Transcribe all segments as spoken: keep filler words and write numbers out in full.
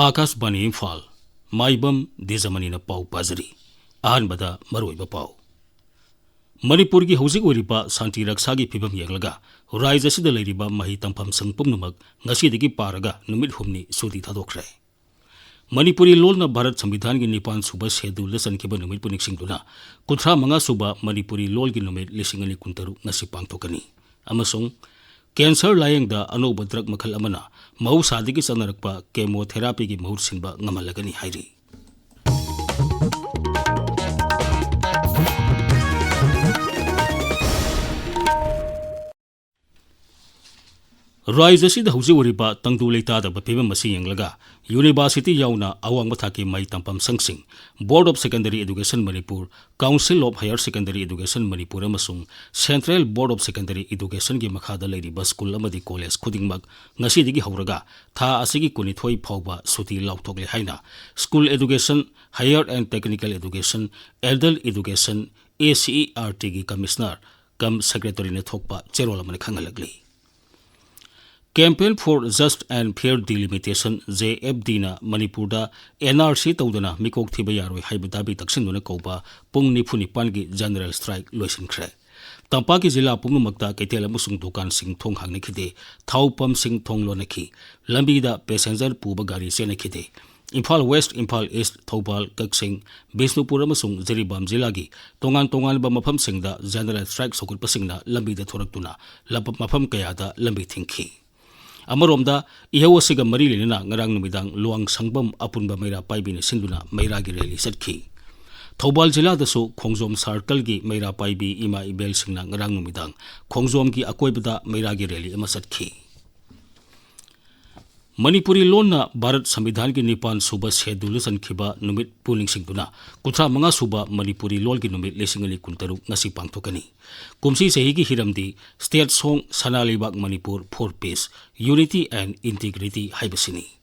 ꯑꯥꯀꯥꯁꯕꯥꯅꯤ ꯏꯝꯐꯥꯜ, ꯃꯥꯏꯕꯝ ꯗꯤꯖꯃꯅꯤꯅ ꯄꯥꯎ ꯄꯥꯖꯔꯤ꯫ ꯑꯍꯥꯟꯕꯗ ꯃꯔꯨꯑꯣꯏꯕ ꯄꯥꯎ꯫ ꯃꯅꯤꯄꯨꯔꯒꯤ ꯍꯧꯖꯤꯛ ꯑꯣꯏꯔꯤꯕ ꯁꯥꯟꯇꯤ ꯔꯛꯁꯥꯒꯤ ꯐꯤꯕꯝ ꯌꯦꯡꯂꯒ ꯔꯥꯖ꯭ꯌ ꯑꯁꯤꯗ ꯂꯩꯔꯤꯕ ꯃꯍꯩ ꯇꯝꯐꯝ ꯁꯪ ꯄꯨꯝꯅꯃꯛ ꯉꯁꯤꯗꯒꯤ ꯄꯥꯔꯒ ꯅꯨꯃꯤꯠ ꯍꯨꯝꯅꯤ ꯁꯨꯇꯤ ꯊꯥꯗꯣꯛꯈ꯭ꯔꯦ꯫ ꯃꯅꯤꯄꯨꯔꯤ ꯂꯣꯜꯅ ꯚꯥꯔꯠ ꯁꯪꯕꯤꯙꯥꯟꯒꯤ ꯅꯤꯄꯥꯟ ꯁꯨꯕ ꯁꯦꯗꯨꯜꯗ ꯆꯟꯈꯤꯕ ꯅꯨꯃꯤꯠꯄꯨ ꯅꯤꯡꯁꯤꯡꯗꯨꯅ ꯀꯨꯟꯊ꯭ꯔꯥ ꯃꯉꯥ ꯁꯨꯕ ꯃꯅꯤꯄꯨꯔꯤ ꯂꯣꯜꯒꯤ ꯅꯨꯃꯤꯠ ꯂꯤꯁꯤꯡ ꯑꯅꯤ ꯀꯨꯟꯇꯔꯨꯛ ꯉꯁꯤ ꯄꯥꯡꯊꯣꯛꯀꯅꯤ꯫ ꯑꯃꯁꯨꯡ ꯀꯦꯟꯁꯔ ꯂꯥꯌꯦꯡꯗ ꯑꯅꯧꯕ ꯗ꯭ꯔꯒ ꯃꯈꯜ ꯑꯃꯅ ꯃꯍꯧꯁꯥꯗꯒꯤ ꯆꯠꯅꯔꯛꯄ ꯀꯦꯃꯣꯊꯦꯔꯥꯄꯤꯒꯤ ꯃꯍꯨꯠ ꯁꯤꯟꯕ ꯉꯝꯍꯜꯂꯒꯅꯤ ꯍꯥꯏꯔꯤ꯫ ꯔꯥꯖ꯭ꯌ ꯑꯁꯤꯗ ꯍꯧꯖꯤꯛ ꯑꯣꯏꯔꯤꯕ ꯇꯪꯗꯨ ꯂꯩꯇꯥꯗꯕ ꯐꯤꯕꯝ ꯑꯁꯤ ꯌꯦꯡꯂꯒ ꯌꯨꯅꯤꯚꯔꯁꯤꯇꯤ ꯌꯥꯎꯅ ꯑꯋꯥꯡꯕ ꯊꯥꯛꯀꯤ ꯃꯍꯩ ꯇꯝꯐꯝ ꯁꯪꯁꯤꯡ, Board of Secondary Education Manipur, Council of Higher Secondary Education Manipur ꯑꯃꯁꯨꯡ Central Board of Secondary Educationꯒꯤ ꯃꯈꯥꯗ ꯂꯩꯔꯤꯕ ꯁ꯭ꯀꯨꯜ ꯑꯃꯗꯤ ꯀꯣꯂꯦꯖ ꯈꯨꯗꯤꯡꯃꯛ ꯉꯁꯤꯗꯒꯤ ꯍꯧꯔꯒ ꯊꯥ ꯑꯁꯤꯒꯤ ꯀꯨꯟꯅꯤꯊꯣꯏ ꯐꯥꯎꯕ ꯁꯨꯇꯤ ꯂꯥꯎꯊꯣꯛꯂꯦ ꯍꯥꯏꯅ School Education, Higher and Technical Education, Adult Education, ACERTꯒꯤ Commissioner cum Secretaryꯅ ꯊꯣꯛꯄ ꯆꯦꯔꯣꯜ ꯑꯃꯅ ꯈꯪꯍꯜꯂꯛꯂꯤ꯫ Campaign for Just and Fair Delimitation, JFDꯅ ꯃꯅꯤꯄꯨꯔꯗ NRC ꯇꯧꯗꯅ ꯃꯤꯀꯣꯛ ꯊꯤꯕ ꯌꯥꯔꯣꯏ ꯍꯥꯏꯕ ꯗꯥꯕꯤ ꯇꯛꯁꯤꯟꯗꯨꯅ ꯀꯧꯕ ꯄꯨꯡ ꯅꯤꯐꯨ ꯅꯤꯄꯥꯟꯒꯤ general strike ꯂꯣꯏꯁꯤꯟꯈ꯭ꯔꯦ꯫ ꯇꯝꯄꯥꯛꯀꯤ ꯖꯤꯂꯥ ꯄꯨꯝꯅꯃꯛꯇ ꯀꯩꯊꯦꯜ ꯑꯃꯁꯨꯡ ꯗꯨꯀꯥꯟꯁꯤꯡ ꯊꯣꯡ ꯍꯥꯡꯅꯈꯤꯗꯦ, ꯊꯥꯎ ꯄꯝꯁꯤꯡ ꯊꯣꯡ ꯂꯣꯟꯅꯈꯤ, ꯂꯝꯕꯤꯗ passenger ꯄꯨꯕ ꯒꯥꯔꯤ ꯆꯦꯟꯅꯈꯤꯗꯦ꯫ ꯏꯝꯐꯥꯜ West, ꯏꯝꯐꯥꯜ East, ꯊꯧꯕꯥꯜ, ꯀꯛꯆꯤꯡ, ꯕꯤꯁꯅꯨꯄꯨꯔ ꯑꯃꯁꯨꯡ ꯖꯤꯔꯤꯕꯥꯝ ꯖꯤꯂꯥꯒꯤ ꯇꯣꯉꯥꯟ ꯇꯣꯉꯥꯟꯕ ꯃꯐꯝꯁꯤꯡꯗ general strike ꯁꯧꯒꯠꯄꯁꯤꯡꯅ ꯂꯝꯕꯤꯗ ꯊꯣꯔꯛꯇꯨꯅ ꯂꯝ-, ꯃꯐꯝ ꯀꯌꯥꯗ ꯂꯝꯕꯤ ꯊꯤꯡꯈꯤ꯫ ꯑꯃꯔꯣꯝꯗ, ꯏꯍꯧ ꯑꯁꯤꯒ ꯃꯔꯤ ꯂꯩꯅꯅ ꯉꯔꯥꯡ ꯅꯨꯃꯤꯗꯥꯡ ꯂꯨꯋꯥꯡꯁꯪꯕꯝ ꯑꯄꯨꯟꯕ ꯃꯩꯔꯥ ꯄꯥꯏꯕꯤꯅ ꯁꯤꯟꯗꯨꯅ ꯃꯩꯔꯥꯒꯤ rally ꯆꯠꯈꯤ꯫ ꯊꯧꯕꯥꯜ ꯖꯤꯂꯥꯗꯁꯨ ꯈꯣꯡꯖꯣꯝ circleꯒꯤ ꯃꯩꯔꯥ ꯄꯥꯏꯕꯤ ꯏꯃꯥ ꯏꯕꯦꯜꯁꯤꯡꯅ ꯉꯔꯥꯡ ꯅꯨꯃꯤꯗꯥꯡ ꯈꯣꯡꯖꯣꯝꯒꯤ ꯑꯀꯣꯏꯕꯗ ꯃꯩꯔꯥꯒꯤ rally ꯑꯃ ꯆꯠꯈꯤ꯫ ꯃꯅꯤꯄꯨꯔꯤ ꯂꯣꯟꯅ ꯚꯥꯔꯠ ꯁꯪꯕꯤꯙꯥꯟꯒꯤ ꯅꯤꯄꯥꯟ ꯁꯨꯕ ꯁꯦꯗꯨꯜꯗ ꯆꯟꯈꯤꯕ ꯅꯨꯃꯤꯠꯄꯨ ꯅꯤꯡꯁꯤꯡꯗꯨꯅ ꯀꯨꯟꯊ꯭ꯔꯥ ꯃꯉꯥ ꯁꯨꯕ ꯃꯅꯤꯄꯨꯔꯤ ꯂꯣꯟꯒꯤ ꯅꯨꯃꯤꯠ ꯂꯤꯁꯤꯡ ꯑꯅꯤ ꯀꯨꯟꯇꯔꯨꯛ ꯉꯁꯤ ꯄꯥꯡꯊꯣꯛꯀꯅꯤ꯫ ꯀꯨꯝꯁꯤ ꯆꯍꯤꯒꯤ ꯍꯤꯔꯝꯗꯤ State Song, ꯁꯅꯥ ꯂꯩꯕꯥꯛ Manipur for Peace, Unity and Integrity ꯍꯥꯏꯕꯁꯤꯅꯤ꯫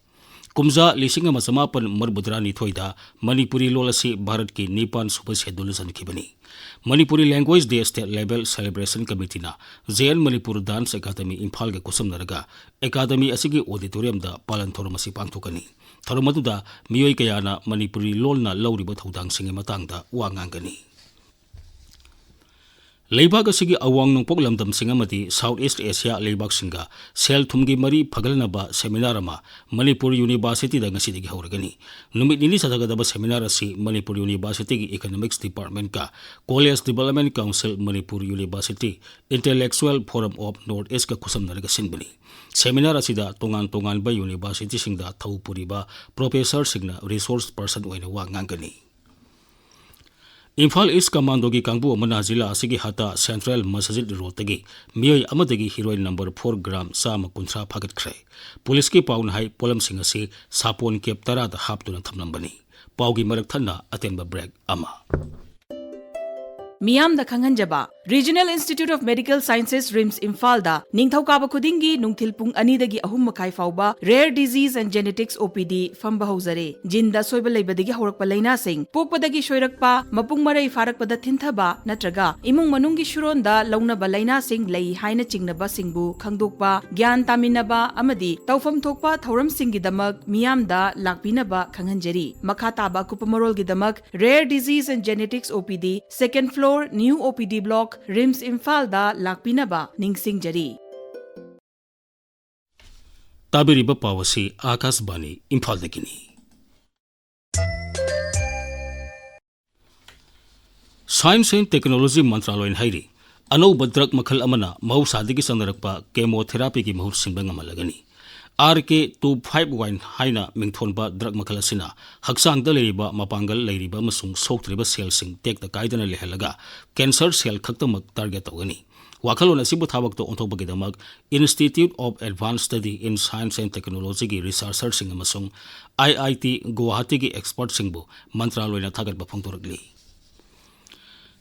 ꯀꯨꯝꯖꯥ ꯂꯤꯁꯤꯡ ꯑꯃ ꯆꯃꯥꯄꯟ ꯃꯔꯤꯐꯨꯇꯔꯥꯅꯤꯊꯣꯏꯗ ꯃꯅꯤꯄꯨꯔꯤ ꯂꯣꯜ ꯑꯁꯤ ꯚꯥꯔꯠꯀꯤ ꯅꯤꯄꯥꯟ ꯁꯨꯕ ꯁꯦꯗꯨꯜꯗ ꯆꯟꯈꯤꯕꯅꯤ꯫ Manipuri Language Day State Level Celebration Committeeꯅ J N Manipur Dance Academy ꯏꯝꯐꯥꯜꯒ ꯈꯨꯠꯁꯝꯅꯔꯒ ꯑꯦꯀꯥꯗꯃꯤ ꯑꯁꯤꯒꯤ auditoriumꯗ ꯄꯥꯂꯟ ꯊꯧꯔꯝ ꯑꯁꯤ ꯄꯥꯡꯊꯣꯛꯀꯅꯤ꯫ ꯊꯧꯔꯝ ꯑꯗꯨꯗ ꯃꯤꯑꯣꯏ ꯀꯌꯥꯅ ꯃꯅꯤꯄꯨꯔꯤ ꯂꯣꯜꯅ ꯂꯧꯔꯤꯕ ꯊꯧꯗꯥꯡꯁꯤꯡꯒꯤ ꯃꯇꯥꯡꯗ ꯋꯥ ꯉꯥꯡꯒꯅꯤ꯫ ꯂꯩꯕꯥꯛ ꯑꯁꯤꯒꯤ ꯑꯋꯥꯡ ꯅꯣꯡꯄꯣꯛ ꯂꯝꯗꯝꯁꯤꯡ ꯑꯃꯗꯤ South East Asia ꯂꯩꯕꯥꯛꯁꯤꯡꯒ ꯁꯦꯜ ꯊꯨꯝꯒꯤ ꯃꯔꯤ ꯐꯒꯠꯅꯅꯕ seminar ꯑꯃ ꯃꯅꯤꯄꯨꯔ Universityꯗ ꯉꯁꯤꯗꯒꯤ ꯍꯧꯔꯒꯅꯤ꯫ ꯅꯨꯃꯤꯠ ꯅꯤꯅꯤ ꯆꯠꯊꯒꯗꯕ seminar ꯑꯁꯤ Manipur Universityꯒꯤ Economics Departmentꯀ College Development Council Manipur University, Intellectual Forum of North Eastꯀ ꯈꯨꯠꯁꯝꯅꯔꯒ ꯁꯤꯟꯕꯅꯤ꯫ Seminar ꯑꯁꯤꯗ ꯇꯣꯉꯥꯟ ꯇꯣꯉꯥꯟꯕ universityꯁꯤꯡꯗ ꯊꯧ ꯄꯨꯔꯤꯕ professorꯁꯤꯡꯅ resource person ꯑꯣꯏꯅ ꯋꯥ ꯉꯥꯡꯒꯅꯤ꯫ ꯏꯝꯐꯥꯜ East Commandoꯒꯤ ꯀꯥꯡꯕꯨ ꯑꯃꯅ ꯖꯤꯂꯥ ꯑꯁꯤꯒꯤ ꯍꯇꯥ Central Masjid Roadꯇꯒꯤ ꯃꯤꯑꯣꯏ ꯑꯃꯗꯒꯤ heroin number four gram ꯆꯥꯝꯃ ꯀꯨꯟꯊ꯭ꯔꯥ ꯐꯥꯒꯠꯈ꯭ꯔꯦ꯫ ꯄꯨꯂꯤꯁꯀꯤ ꯄꯥꯎꯅ ꯍꯥꯏ, ꯄꯣꯠꯂꯝꯁꯤꯡ ꯑꯁꯤ ꯁꯥꯄꯣꯟ cab ꯇꯔꯥꯗ ꯍꯥꯞꯇꯨꯅ ꯊꯝꯂꯝꯕꯅꯤ꯫ ꯄꯥꯎꯒꯤ ꯃꯔꯛ ꯊꯠꯅ ꯑꯇꯦꯟꯕ break ꯑꯃ꯫ ꯃꯤꯌꯥꯝꯗ ꯈꯪꯍꯟꯖꯕ, Regional Institute of Medical Sciences, RIMS ꯏꯝꯐꯥꯜꯗ ꯅꯤꯡꯊꯧꯀꯥꯕ ꯈꯨꯗꯤꯡꯒꯤ ꯅꯨꯡꯊꯤꯜ ꯄꯨꯡ ꯑꯅꯤꯗꯒꯤ ꯑꯍꯨꯝ ꯃꯈꯥꯏ ꯐꯥꯎꯕ Rare Disease and Genetics OPD ꯐꯝꯕ ꯍꯧꯖꯔꯦ꯫ Geneꯗ ꯁꯣꯏꯕ ꯂꯩꯕꯗꯒꯤ ꯍꯧꯔꯛꯄ ꯂꯥꯏꯅꯥꯁꯤꯡ, ꯄꯣꯛꯄꯗꯒꯤ ꯁꯣꯏꯔꯛꯄ, ꯃꯄꯨꯡ ꯃꯔꯩ ꯐꯥꯔꯛꯄꯗ ꯊꯤꯟꯊꯕ ꯅꯠꯇ꯭ꯔꯒ ꯏꯃꯨꯡ ꯃꯅꯨꯡꯒꯤ ꯁꯨꯔꯣꯟꯗ ꯂꯧꯅꯕ ꯂꯥꯏꯅꯥꯁꯤꯡ ꯂꯩ ꯍꯥꯏꯅ ꯆꯤꯡꯅꯕꯁꯤꯡꯕꯨ ꯈꯪꯗꯣꯛꯄ, ꯒ꯭ꯌꯥꯟ ꯇꯥꯃꯤꯟꯅꯕ ꯑꯃꯗꯤ ꯇꯧꯐꯝ ꯊꯣꯛꯄ ꯊꯧꯔꯝꯁꯤꯡꯒꯤꯗꯃꯛ ꯃꯤꯌꯥꯝꯗ ꯂꯥꯛꯄꯤꯅꯕ ꯈꯪꯍꯟꯖꯔꯤ꯫ ꯃꯈꯥ ꯇꯥꯕ ꯑꯀꯨꯞꯄ ꯃꯔꯣꯜꯒꯤꯗꯃꯛ Rare Disease and Genetics OPD, second floor, New OPD Block, RIMS ꯏꯝꯐꯥꯜꯗ ꯂꯥꯛꯄꯤꯅꯕ ꯅꯤꯡꯁꯤꯡꯖꯔꯤ꯫ ꯇꯥꯕꯤꯔꯤꯕ ꯄꯥꯎ ꯑꯁꯤ ꯑꯥꯀꯥꯁꯕꯥꯅꯤ ꯏꯝꯐꯥꯜꯗꯒꯤꯅꯤ꯫ Science and Technology ꯃꯟꯇ꯭ꯔꯥꯂꯣꯏꯅ ꯍꯥꯏꯔꯤ, ꯑꯅꯧꯕ drug ꯃꯈꯜ ꯑꯃꯅ ꯃꯍꯧꯁꯥꯗꯒꯤ ꯆꯠꯅꯔꯛꯄ chemotherapyꯒꯤ ꯃꯍꯨꯠ ꯁꯤꯟꯕ ꯉꯝꯍꯜꯂꯒꯅꯤ꯫ R K two five one ꯍꯥꯏꯅ ꯃꯤꯡꯊꯣꯟꯕ drug ꯃꯈꯜ ꯑꯁꯤꯅ ꯍꯛꯆꯥꯡꯗ ꯂꯩꯔꯤꯕ ꯃꯄꯥꯡꯒꯜ ꯂꯩꯔꯤꯕ ꯑꯃꯁꯨꯡ ꯁꯣꯛꯇ꯭ꯔꯤꯕ cellꯁꯤꯡ ꯇꯦꯛꯇ ꯀꯥꯏꯗꯅ ꯂꯩꯍꯜꯂꯒ cancer cell ꯈꯛꯇꯃꯛ target ꯇꯧꯒꯅꯤ꯫ ꯋꯥꯈꯜꯂꯣꯟ ꯑꯁꯤꯕꯨ ꯊꯕꯛꯇ ꯑꯣꯟꯊꯣꯛꯄꯒꯤꯗꯃꯛ Institute of Advanced Study in Science and Technologyꯒꯤ researcherꯁꯤꯡ ꯑꯃꯁꯨꯡ I I T ꯒꯨꯋꯥꯍꯥꯇꯤꯒꯤ expertꯁꯤꯡꯕꯨ ꯃꯟꯇ꯭ꯔꯥꯂꯣꯏꯅ ꯊꯥꯒꯠꯄ ꯐꯣꯡꯗꯣꯔꯛꯂꯤ꯫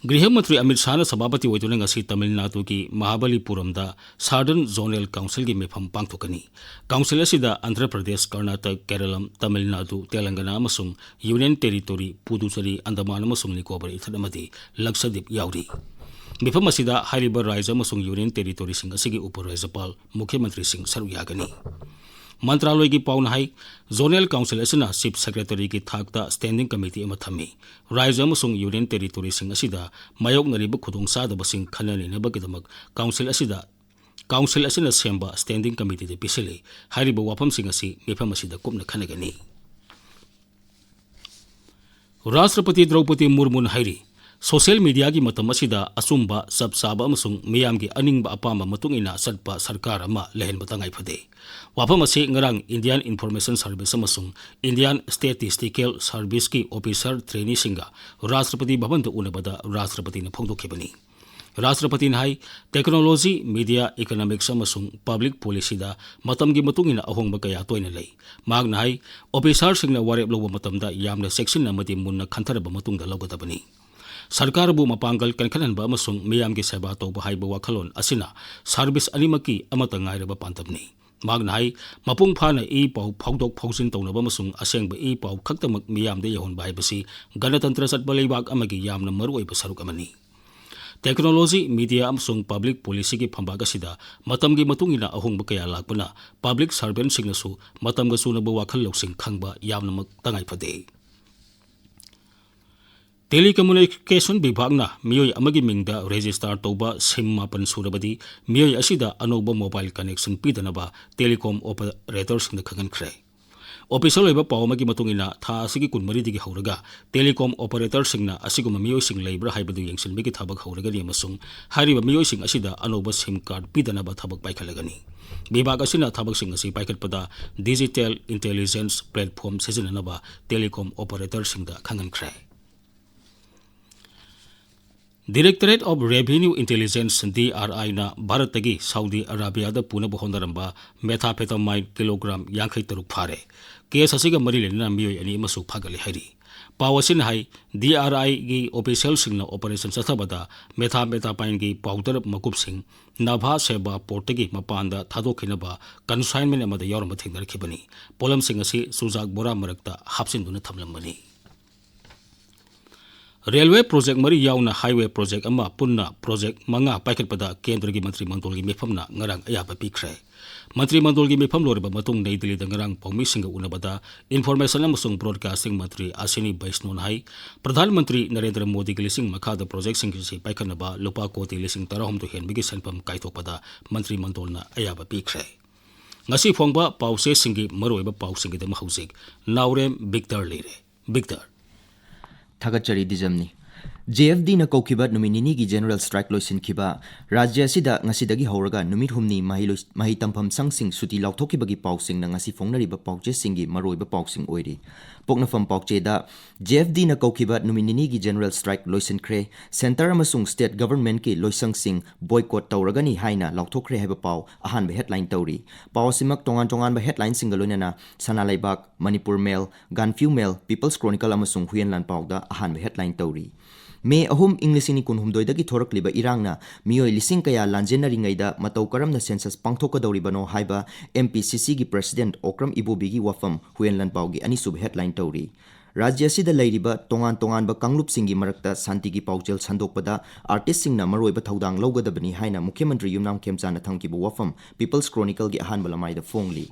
ꯒ꯭ꯔꯤꯍ ꯃꯟꯇ꯭ꯔꯤ ꯑꯃꯤꯠ ꯁꯥꯍꯅ ꯁꯚꯥꯄꯇꯤ ꯑꯣꯏꯗꯨꯅ ꯉꯁꯤ ꯇꯥꯃꯤꯜ ꯅꯥꯗꯨꯒꯤ ꯃꯍꯥꯕꯂꯤꯄꯨꯔꯝꯗ Southern Zonal Councilꯒꯤ ꯃꯤꯐꯝ ꯄꯥꯡꯊꯣꯛꯀꯅꯤ꯫ ꯀꯥꯎꯟꯁꯤꯜ ꯑꯁꯤꯗ ꯑꯟꯙ꯭ꯔ ꯄ꯭ꯔꯗꯦꯁ, ꯀꯔꯅꯥꯇꯛ, ꯀꯦꯔꯂꯝ, ꯇꯥꯃꯤꯜ ꯅꯥꯗꯨ, ꯇꯦꯂꯪꯒꯅꯥ ꯑꯃꯁꯨꯡ ꯌꯨꯅꯤꯌꯟ ꯇꯦꯔꯤꯇꯣꯔꯤ ꯄꯨꯗꯨꯆꯦꯔꯤ, ꯑꯟꯗꯃꯥꯟ ꯑꯃꯁꯨꯡ ꯅꯤꯀꯣꯕꯔ ꯏꯊꯠ ꯑꯃꯗꯤ ꯂꯛꯁꯗꯤꯞ ꯌꯥꯎꯔꯤ꯫ ꯃꯤꯐꯝ ꯑꯁꯤꯗ ꯍꯥꯏꯔꯤꯕ ꯔꯥꯖ꯭ꯌ ꯑꯃꯁꯨꯡ ꯌꯨꯅꯤꯌꯟ ꯇꯦꯔꯤꯇꯣꯔꯤꯁꯤꯡ ꯑꯁꯤꯒꯤ ꯎꯄꯔꯥꯖ꯭ꯌꯄꯥꯜ, ꯃꯨꯈ꯭ꯌ ꯃꯟꯇ꯭ꯔꯤꯁꯤꯡ ꯁꯔꯨꯛ ꯌꯥꯒꯅꯤ꯫ ꯃꯟꯇ꯭ꯔꯥꯂꯣꯏꯒꯤ ꯄꯥꯎꯅ ꯍꯥꯏ, Zonal Council ꯑꯁꯤꯅ Chief Secretaryꯒꯤ ꯊꯥꯛꯇ Standing Committee ꯑꯃ ꯊꯝꯃꯤ꯫ ꯔꯥꯖ꯭ꯌ ꯑꯃꯁꯨꯡ ꯌꯨꯅꯤꯌꯟ ꯇꯦꯔꯤꯇꯣꯔꯤꯁꯤꯡ ꯑꯁꯤꯗ ꯃꯥꯌꯣꯛꯅꯔꯤꯕ ꯈꯨꯗꯣꯡꯆꯥꯗꯕꯁꯤꯡ ꯈꯟꯅ ꯅꯩꯅꯕꯒꯤꯗꯃꯛ ꯀꯥꯎꯟꯁꯤꯜ ꯑꯁꯤꯗ, ꯀꯥꯎꯟꯁꯤꯜ ꯑꯁꯤꯅ ꯁꯦꯝꯕ Standing Committeeꯗ ꯄꯤꯁꯤꯜꯂꯤ꯫ ꯍꯥꯏꯔꯤꯕ ꯋꯥꯐꯝꯁꯤꯡ ꯑꯁꯤ ꯃꯤꯐꯝ ꯑꯁꯤꯗ ꯀꯨꯞꯅ ꯈꯟꯅꯒꯅꯤ꯫ ꯔꯥꯁꯇ꯭ꯔꯄꯇꯤ ꯗ꯭ꯔꯧꯄꯗꯤ ꯃꯨꯔꯃꯨꯅ ꯍꯥꯏꯔꯤ, social mediaꯒꯤ ꯃꯇꯝ ꯑꯁꯤꯗ ꯑꯆꯨꯝꯕ, ꯆꯞ ꯆꯥꯕ ꯑꯃꯁꯨꯡ ꯃꯤꯌꯥꯝꯒꯤ ꯑꯅꯤꯡꯕ ꯑꯄꯥꯝꯕ ꯃꯇꯨꯡ ꯏꯟꯅ ꯆꯠꯄ ꯁꯔꯀꯥꯔ ꯑꯃ ꯂꯩꯍꯟꯕ ꯇꯉꯥꯏ ꯐꯗꯦ꯫ ꯋꯥꯐꯝ ꯑꯁꯤ ꯉꯔꯥꯡ Indian Information Service ꯑꯃꯁꯨꯡ Indian Statistical Serviceꯀꯤ officer traineeꯁꯤꯡꯒ ꯔꯥꯁꯇ꯭ꯔꯄꯇꯤ ꯚꯕꯟꯗ ꯎꯅꯕꯗ ꯔꯥꯁꯇ꯭ꯔꯄꯇꯤꯅ ꯐꯣꯡꯗꯣꯛꯈꯤꯕꯅꯤ꯫ ꯔꯥꯁꯇ꯭ꯔꯄꯇꯤꯅ ꯍꯥꯏ, technology, media, economics ꯑꯃꯁꯨꯡ public policyꯗ ꯃꯇꯝꯒꯤ ꯃꯇꯨꯡ ꯏꯟꯅ ꯑꯍꯣꯡꯕ ꯀꯌꯥ ꯇꯣꯏꯅ ꯂꯩ꯫ ꯃꯍꯥꯛꯅ ꯍꯥꯏ, officerꯁꯤꯡꯅ ꯋꯥꯔꯦꯞ ꯂꯧꯕ ꯃꯇꯝꯗ ꯌꯥꯝꯅ ꯆꯦꯛꯁꯤꯟꯅ ꯑꯃꯗꯤ ꯃꯨꯟꯅ ꯈꯟꯊꯔꯕ ꯃꯇꯨꯡꯗ ꯂꯧꯒꯗꯕꯅꯤ꯫ ꯁꯔꯀꯥꯔꯕꯨ ꯃꯄꯥꯡꯒꯜ ꯀꯟꯈꯠꯍꯟꯕ ꯑꯃꯁꯨꯡ ꯃꯤꯌꯥꯝꯒꯤ ꯁꯦꯕꯥ ꯇꯧꯕ ꯍꯥꯏꯕ ꯋꯥꯈꯜꯂꯣꯟ ꯑꯁꯤꯅ service ꯑꯅꯤꯃꯛꯀꯤ ꯑꯃꯠꯇ ꯉꯥꯏꯔꯕ ꯄꯥꯟꯗꯝꯅꯤ꯫ ꯃꯍꯥꯛꯅ ꯍꯥꯏ, ꯃꯄꯨꯡ ꯐꯥꯅ ꯏ ꯄꯥꯎ ꯐꯥꯎꯗꯣꯛ ꯐꯥꯎꯖꯤꯟ ꯇꯧꯅꯕ ꯑꯃꯁꯨꯡ ꯑꯁꯦꯡꯕ ꯏ ꯄꯥꯎ ꯈꯛꯇꯃꯛ ꯃꯤꯌꯥꯝꯗ ꯌꯧꯍꯟꯕ ꯍꯥꯏꯕꯁꯤ ꯒꯅꯇꯟꯇ꯭ꯔ ꯆꯠꯄ ꯂꯩꯕꯥꯛ ꯑꯃꯒꯤ ꯌꯥꯝꯅ ꯃꯔꯨꯑꯣꯏꯕ ꯁꯔꯨꯛ ꯑꯃꯅꯤ꯫ Technology, media ꯑꯃꯁꯨꯡ public policyꯒꯤ ꯐꯝꯕꯥꯛ ꯑꯁꯤꯗ ꯃꯇꯝꯒꯤ ꯃꯇꯨꯡ ꯏꯟꯅ ꯑꯍꯣꯡꯕ ꯀꯌꯥ ꯂꯥꯛꯄꯅ public servantꯁꯤꯡꯅꯁꯨ ꯃꯇꯝꯒ ꯆꯨꯅꯕ ꯋꯥꯈꯜ ꯂꯧꯁꯤꯡ ꯈꯪꯕ ꯌꯥꯝꯅꯃꯛ ꯇꯉꯥꯏ ꯐꯗꯦ꯫ Telecommunication ꯕꯤꯚꯥꯒꯅ ꯃꯤꯑꯣꯏ ꯑꯃꯒꯤ ꯃꯤꯡꯗ register ꯇꯧꯕ SIM ꯃꯥꯄꯟ ꯁꯨꯔꯕꯗꯤ ꯃꯤꯑꯣꯏ ꯑꯁꯤꯗ ꯑꯅꯧꯕ mobile connection ꯄꯤꯗꯅꯕ telecom operatorꯁꯤꯡꯗ ꯈꯪꯍꯟꯈ꯭ꯔꯦ꯫ Official ꯑꯣꯏꯕ ꯄꯥꯎ ꯑꯃꯒꯤ ꯃꯇꯨꯡ ꯏꯟꯅ, ꯊꯥ ꯑꯁꯤꯒꯤ ꯀꯨꯟꯃꯔꯤꯗꯒꯤ ꯍꯧꯔꯒ telecom operatorꯁꯤꯡꯅ ꯑꯁꯤꯒꯨꯝꯕ ꯃꯤꯑꯣꯏꯁꯤꯡ ꯂꯩꯕ꯭ꯔꯥ ꯍꯥꯏꯕꯗꯨ ꯌꯦꯡꯁꯤꯟꯕꯒꯤ ꯊꯕꯛ ꯍꯧꯔꯒꯅꯤ ꯑꯃꯁꯨꯡ ꯍꯥꯏꯔꯤꯕ ꯃꯤꯑꯣꯏꯁꯤꯡ ꯑꯁꯤꯗ ꯑꯅꯧꯕ SIM card ꯄꯤꯗꯅꯕ ꯊꯕꯛ ꯄꯥꯏꯈꯠꯂꯒꯅꯤ꯫ ꯕꯤꯚꯥꯒ ꯑꯁꯤꯅ ꯊꯕꯛꯁꯤꯡ ꯑꯁꯤ ꯄꯥꯏꯈꯠꯄꯗ digital intelligence platform ꯁꯤꯖꯤꯟꯅꯅꯕ telecom operatorꯁꯤꯡꯗ ꯈꯪꯍꯟꯈ꯭ꯔꯦ꯫ Directorate of Revenue Intelligence, DRIꯅ ꯚꯥꯔꯠꯇꯒꯤ ꯁꯥꯎꯗꯤ ꯑꯔꯥꯕꯤꯌꯥꯗ ꯄꯨꯅꯕ ꯍꯣꯠꯅꯔꯝꯕ methamphetamine ꯀꯤꯂꯣꯒ꯭ꯔꯥꯝ ꯌꯥꯡꯈꯩ ꯇꯔꯨꯛ ꯐꯥꯔꯦ꯫ Case ꯑꯁꯤꯒ ꯃꯔꯤ ꯂꯩꯅꯅ ꯃꯤꯑꯣꯏ ꯑꯅꯤ ꯑꯃꯁꯨ ꯐꯥꯒꯠꯂꯦ ꯍꯥꯏꯔꯤ꯫ ꯄꯥꯎ ꯑꯁꯤꯅ ꯍꯥꯏ, ꯗꯤ ꯑꯥꯔ ꯑꯥꯏꯒꯤ ꯑꯣꯐꯤꯁꯤꯌꯦꯜꯁꯤꯡꯅ ꯑꯣꯄꯔꯦꯁꯟ ꯆꯠꯊꯕꯗ methamphetamine-ꯒꯤ powder ꯃꯀꯨꯞꯁꯤꯡ ꯅꯚꯥ ꯁꯦꯕꯥ ꯄꯣꯔꯠꯇꯒꯤ ꯃꯄꯥꯟꯗ ꯊꯥꯗꯣꯛꯈꯤꯅꯕ consignment ꯑꯃꯗ ꯌꯥꯎꯔꯝꯕ ꯊꯦꯡꯅꯔꯛꯈꯤꯕꯅꯤ꯫ ꯄꯣꯠꯂꯝꯁꯤꯡ ꯑꯁꯤ ꯆꯨꯖꯥꯛ ꯕꯣꯔꯥ ꯃꯔꯛꯇ ꯍꯥꯞꯆꯤꯟꯗꯨꯅ ꯊꯝꯂꯝꯕꯅꯤ꯫ ꯔꯦꯜꯋꯦ ꯄ꯭ꯔꯣꯖꯦꯛ ꯃꯔꯤ ꯌꯥꯎꯅ ꯍꯥꯏꯋꯦ ꯄ꯭ꯔꯣꯖꯦꯛ ꯑꯃ, ꯄꯨꯟꯅ ꯄ꯭ꯔꯣꯖꯦꯛ ꯃꯉꯥ ꯄꯥꯏꯈꯠꯄꯗ ꯀꯦꯟꯗ꯭ꯔꯒꯤ ꯃꯟꯇ꯭ꯔꯤ ꯃꯟꯗꯣꯜꯒꯤ ꯃꯤꯐꯝꯅ ꯉꯔꯥꯡ ꯑꯌꯥꯕ ꯄꯤꯈ꯭ꯔꯦ꯫ ꯃꯟꯇ꯭ꯔꯤ ꯃꯟꯗꯣꯜꯒꯤ ꯃꯤꯐꯝ ꯂꯣꯏꯔꯕ ꯃꯇꯨꯡ ꯅꯩ ꯗꯤꯜꯂꯤꯗ ꯉꯔꯥꯡ ꯄꯥꯎꯃꯤꯁꯤꯡꯒ ꯎꯅꯕꯗ ꯏꯟꯐꯣꯔꯃꯦꯁꯟ ꯑꯃꯁꯨꯡ ꯕ꯭ꯔꯣꯗꯀꯥꯁꯇꯤꯡ ꯃꯟꯇ꯭ꯔꯤ ꯑꯁꯤꯅꯤ ꯕꯩꯁꯅꯣꯅ ꯍꯥꯏ, ꯄ꯭ꯔꯙꯥꯟ ꯃꯟꯇ꯭ꯔꯤ ꯅꯔꯦꯟꯗ꯭ꯔ ꯃꯣꯗꯤꯒꯤ ꯂꯤꯁꯤꯡ ꯃꯈꯥꯗ ꯄ꯭ꯔꯣꯖꯦꯛꯁꯤꯡ ꯑꯁꯤ ꯄꯥꯏꯈꯠꯅꯕ ꯂꯨꯄꯥ ꯀꯣꯇꯤ ꯂꯤꯁꯤꯡ ꯇꯔꯥꯍꯨꯝꯗꯣꯏ ꯍꯦꯟꯕꯒꯤ ꯁꯦꯟꯐꯝ ꯀꯥꯏꯊꯣꯛꯄꯗ ꯃꯟꯇ꯭ꯔꯤ ꯃꯟꯗꯣꯜꯅ ꯑꯌꯥꯕ ꯄꯤꯈ꯭ꯔꯦ꯫ ꯉꯁꯤ ꯐꯣꯡꯕ ꯄꯥꯎꯆꯦꯁꯤꯡꯒꯤ ꯃꯔꯨꯑꯣꯏꯕ ꯄꯥꯎꯁꯤꯡꯒꯤꯗꯃꯛ ꯍꯧꯖꯤꯛ ꯅꯥꯎꯔꯦꯝ ꯕꯤꯛꯇꯔ ꯂꯩꯔꯦ꯫ ꯕꯤꯛꯇꯔ꯫ ꯊꯥꯒꯠꯆꯔꯤ ꯗꯤꯖꯝꯅꯤ꯫ ꯖꯦ ꯑꯦꯐ ꯗꯤꯅ ꯀꯧꯈꯤꯕ ꯅꯨꯃꯤꯠ ꯅꯤꯅꯤꯒꯤ general strike ꯂꯣꯏꯁꯤꯟꯈꯤꯕ ꯔꯥꯖ꯭ꯌ ꯑꯁꯤꯗ ꯉꯁꯤꯗꯒꯤ ꯍꯧꯔꯒ ꯅꯨꯃꯤꯠ ꯍꯨꯝꯅꯤ ꯃꯍꯩ ꯂꯣꯏ-, ꯃꯍꯩ ꯇꯝꯐꯝ ꯁꯪꯁꯤꯡ ꯁꯨꯇꯤ ꯂꯥꯎꯊꯣꯛꯈꯤꯕꯒꯤ ꯄꯥꯎꯁꯤꯡꯅ ꯉꯁꯤ ꯐꯣꯡꯅꯔꯤꯕ ꯄꯥꯎꯆꯦꯁꯤꯡꯒꯤ ꯃꯔꯨꯑꯣꯏꯕ ꯄꯥꯎꯁꯤꯡ ꯑꯣꯏꯔꯤ꯫ ꯄꯣꯛꯅꯐꯝ ꯄꯥꯎꯆꯦꯗ ꯖꯦ ꯑꯦꯐ ꯗꯤꯅ ꯀꯧꯈꯤꯕ ꯅꯨꯃꯤꯠ ꯅꯤꯅꯤꯒꯤ general strike ꯂꯣꯏꯁꯤꯟꯈ꯭ꯔꯦ, centre ꯑꯃꯁꯨꯡ state governmentꯀꯤ ꯂꯣꯏꯁꯪꯁꯤꯡ boycott ꯇꯧꯔꯒꯅꯤ ꯍꯥꯏꯅ ꯂꯥꯎꯊꯣꯛꯈ꯭ꯔꯦ ꯍꯥꯏꯕ ꯄꯥꯎ ꯑꯍꯥꯟꯕ headline ꯇꯧꯔꯤ꯫ ꯄꯥꯎ ꯑꯁꯤꯃꯛ ꯇꯣꯉꯥꯟ ꯇꯣꯉꯥꯟꯕ headlineꯁꯤꯡꯒ ꯂꯣꯏꯅꯅ ꯁꯅꯥ ꯂꯩꯕꯥꯛ, ꯃꯅꯤꯄꯨꯔ ꯃꯦꯜ, ꯒꯥꯟꯐꯤꯎ ꯃꯦꯜ, ꯄꯤꯄꯜꯁ ꯀ꯭ꯔꯣꯅꯤꯀꯜ ꯑꯃꯁꯨꯡ ꯍꯨꯏꯌꯦꯟ ꯂꯥꯟꯄꯥꯎꯗ ꯑꯍꯥꯟꯕ headline ꯇꯧꯔꯤ꯫ ꯃꯦ ꯑꯍꯨꯝ, ꯏꯪ ꯂꯤꯁꯤꯡ ꯑꯅꯤ ꯀꯨꯟꯍꯨꯝꯗꯣꯏꯗꯒꯤ ꯊꯣꯔꯛꯂꯤꯕ ꯏꯔꯥꯡꯅ ꯃꯤꯑꯣꯏ ꯂꯤꯁꯤꯡ ꯀꯌꯥ ꯂꯥꯟꯖꯦꯟꯅꯔꯤꯉꯩꯗ ꯃꯇꯧ ꯀꯔꯝꯅ census ꯄꯥꯡꯊꯣꯛꯀꯗꯧꯔꯤꯕꯅꯣ ꯍꯥꯏꯕ ꯑꯦꯝ ꯄꯤ ꯁꯤ ꯁꯤꯒꯤ president ꯑꯣꯀ꯭ꯔꯝ ꯏꯕꯣꯕꯤꯒꯤ ꯋꯥꯐꯝ ꯍꯨꯏꯌꯦꯟ ꯂꯥꯟꯄꯥꯎꯒꯤ ꯑꯅꯤꯁꯨꯕ headline ꯇꯧꯔꯤ꯫ ꯔꯥꯖ꯭ꯌ ꯑꯁꯤꯗ ꯂꯩꯔꯤꯕ ꯇꯣꯉꯥꯟ ꯇꯣꯉꯥꯟꯕ ꯀꯥꯡꯂꯨꯞꯁꯤꯡꯒꯤ ꯃꯔꯛꯇ ꯁꯥꯟꯇꯤꯒꯤ ꯄꯥꯎꯖꯦꯜ ꯁꯟꯗꯣꯛꯄꯗ artistꯁꯤꯡꯅ ꯃꯔꯨꯑꯣꯏꯕ ꯊꯧꯗꯥꯡ ꯂꯧꯒꯗꯕꯅꯤ ꯍꯥꯏꯅ ꯃꯨꯈ꯭ꯌ ꯃꯟꯇ꯭ꯔꯤ ꯌꯨꯝꯅꯥꯝ ꯈꯦꯝꯆꯥꯟꯅ ꯊꯝꯈꯤꯕ ꯋꯥꯐꯝ ꯄꯤꯄꯜꯁ ꯀ꯭ꯔꯣꯅꯤꯀꯜꯒꯤ ꯑꯍꯥꯟꯕ ꯂꯃꯥꯏꯗ ꯐꯣꯡꯂꯤ꯫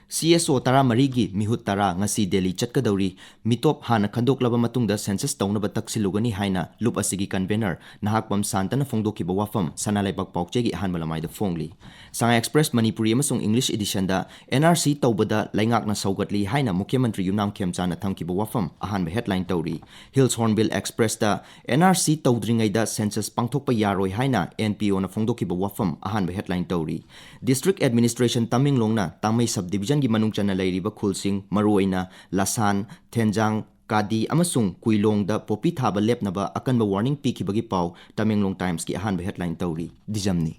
ꯁꯤ ꯑꯦꯁ ꯑꯣ ꯇꯔꯥꯃꯔꯤꯒꯤ ꯃꯤꯍꯨꯠ ꯇꯔꯥ ꯉꯁꯤ ꯗꯦꯜꯂꯤ ꯆꯠꯀꯗꯧꯔꯤ꯫ ꯃꯤꯇꯣꯞ ꯍꯥꯟꯅ ꯈꯟꯗꯣꯛꯂꯕ ꯃꯇꯨꯡꯗ census ꯇꯧꯅꯕ ꯇꯛꯁꯤꯜꯂꯨꯒꯅꯤ ꯍꯥꯏꯅ ꯂꯨꯞ ꯑꯁꯤꯒꯤ convener ꯅꯍꯥꯛꯄꯝ ꯁꯥꯟꯇꯅ ꯐꯣꯡꯗꯣꯛꯈꯤꯕ ꯋꯥꯐꯝ ꯁꯅꯥ ꯂꯩꯕꯥꯛ ꯄꯥꯎꯆꯦꯒꯤ ꯑꯍꯥꯟꯕ ꯂꯃꯥꯏꯗ ꯐꯣꯡꯂꯤ꯫ ꯁꯉꯥꯏ ꯑꯦꯛꯁꯄ꯭ꯔꯦꯁ ꯃꯅꯤꯄꯨꯔꯤ ꯑꯃꯁꯨꯡ ꯏꯪꯂꯤꯁ editionꯗ ꯑꯦꯟ ꯑꯥꯔ ꯁꯤ ꯇꯧꯕꯗ ꯂꯩꯉꯥꯛꯅ ꯁꯧꯒꯠꯂꯤ ꯍꯥꯏꯅ ꯃꯨꯈ꯭ꯌ ꯃꯟꯇ꯭ꯔꯤ ꯌꯨꯝꯅꯥꯝ ꯈꯦꯝꯆꯥꯟꯅ ꯊꯝꯈꯤꯕ ꯋꯥꯐꯝ ꯑꯍꯥꯟꯕ headline ꯇꯧꯔꯤ꯫ ꯍꯤꯜꯁ ꯍꯣꯔꯟꯕꯤꯜ ꯑꯦꯛꯁꯄ꯭ꯔꯦꯁꯇ ꯑꯦꯟ ꯑꯥꯔ ꯁꯤ ꯇꯧꯗ꯭ꯔꯤꯉꯩꯗ census ꯄꯥꯡꯊꯣꯛꯄ ꯌꯥꯔꯣꯏ ꯍꯥꯏꯅ ꯑꯦꯟ ꯄꯤ ꯑꯣꯅ ꯐꯣꯡꯗꯣꯛꯈꯤꯕ ꯋꯥꯐꯝ ꯑꯍꯥꯟꯕ headline ꯇꯧꯔꯤ꯫ District Administration ꯇꯃꯦꯡꯂꯣꯡꯅ ꯇꯥꯡꯃꯩ sub divisionꯒꯤ ꯃꯅꯨꯡ ꯆꯟꯅ ꯂꯩꯔꯤꯕ ꯈꯨꯜꯁꯤꯡ, ꯃꯔꯨꯑꯣꯏꯅ ꯂꯁꯥꯟ, ꯊꯦꯟꯖꯥꯡ, ꯀꯥꯗꯤ ꯑꯃꯁꯨꯡ ꯀꯨꯏꯂꯣꯡꯗ ꯄꯣꯄꯤ ꯊꯥꯕ ꯂꯦꯞꯅꯕ ꯑꯀꯟꯕ warning ꯄꯤꯈꯤꯕꯒꯤ ꯄꯥꯎ ꯇꯃꯦꯡꯂꯣꯡ Timesꯀꯤ ꯑꯍꯥꯟꯕ headline ꯇꯧꯔꯤ꯫ ꯗꯤꯖꯝꯅꯤ꯫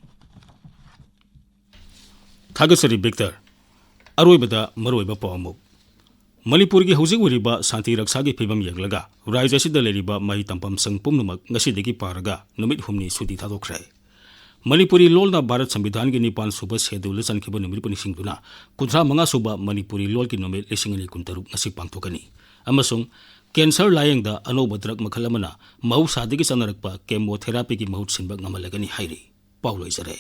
ꯊꯥꯒꯠꯆꯔꯤ ꯕꯤꯛꯇꯔ꯫ ꯑꯔꯣꯏꯕꯗ ꯃꯔꯨꯑꯣꯏꯕ ꯄꯥꯎ ꯑꯃꯨꯛ꯫ ꯃꯅꯤꯄꯨꯔꯒꯤ ꯍꯧꯖꯤꯛ ꯑꯣꯏꯔꯤꯕ ꯁꯥꯟꯇꯤ ꯔꯛꯁꯥꯒꯤ ꯐꯤꯕꯝ ꯌꯦꯡꯂꯒ ꯔꯥꯖ꯭ꯌ ꯑꯁꯤꯗ ꯂꯩꯔꯤꯕ ꯃꯍꯩ ꯇꯝꯐꯝꯁꯪ ꯄꯨꯝꯅꯃꯛ ꯉꯁꯤꯗꯒꯤ ꯄꯥꯔꯒ ꯅꯨꯃꯤꯠ ꯍꯨꯝꯅꯤ ꯁꯨꯇꯤ ꯊꯥꯗꯣꯛꯈ꯭ꯔꯦ꯫ ꯃꯅꯤꯄꯨꯔꯤ ꯂꯣꯜꯅ ꯚꯥꯔꯠ ꯁꯪꯕꯤꯙꯥꯟꯒꯤ ꯅꯤꯄꯥꯟ ꯁꯨꯕ ꯁꯦꯗꯨꯜꯗ ꯆꯟꯈꯤꯕ ꯅꯨꯃꯤꯠꯄꯨ ꯅꯤꯡꯁꯤꯡꯗꯨꯅ ꯀꯨꯟꯊ꯭ꯔꯥ ꯃꯉꯥ ꯁꯨꯕ ꯃꯅꯤꯄꯨꯔꯤ ꯂꯣꯜꯒꯤ ꯅꯨꯃꯤꯠ ꯂꯤꯁꯤꯡ ꯑꯅꯤ ꯀꯨꯟꯇꯔꯨꯛ ꯉꯁꯤ ꯄꯥꯡꯊꯣꯛꯀꯅꯤ꯫ ꯑꯃꯁꯨꯡ ꯀꯦꯟꯁꯔ ꯂꯥꯌꯦꯡꯗ ꯑꯅꯧꯕ ꯗ꯭ꯔꯒ ꯃꯈꯜ ꯑꯃꯅ ꯃꯍꯧꯁꯥꯗꯒꯤ ꯆꯠꯅꯔꯛꯄ ꯀꯦꯃꯣꯊꯦꯔꯥꯄꯤꯒꯤ ꯃꯍꯨꯠ ꯁꯤꯟꯕ ꯉꯝꯍꯜꯂꯒꯅꯤ ꯍꯥꯏꯔꯤ꯫ ꯄꯥꯎ ꯂꯣꯏꯖꯔꯦ꯫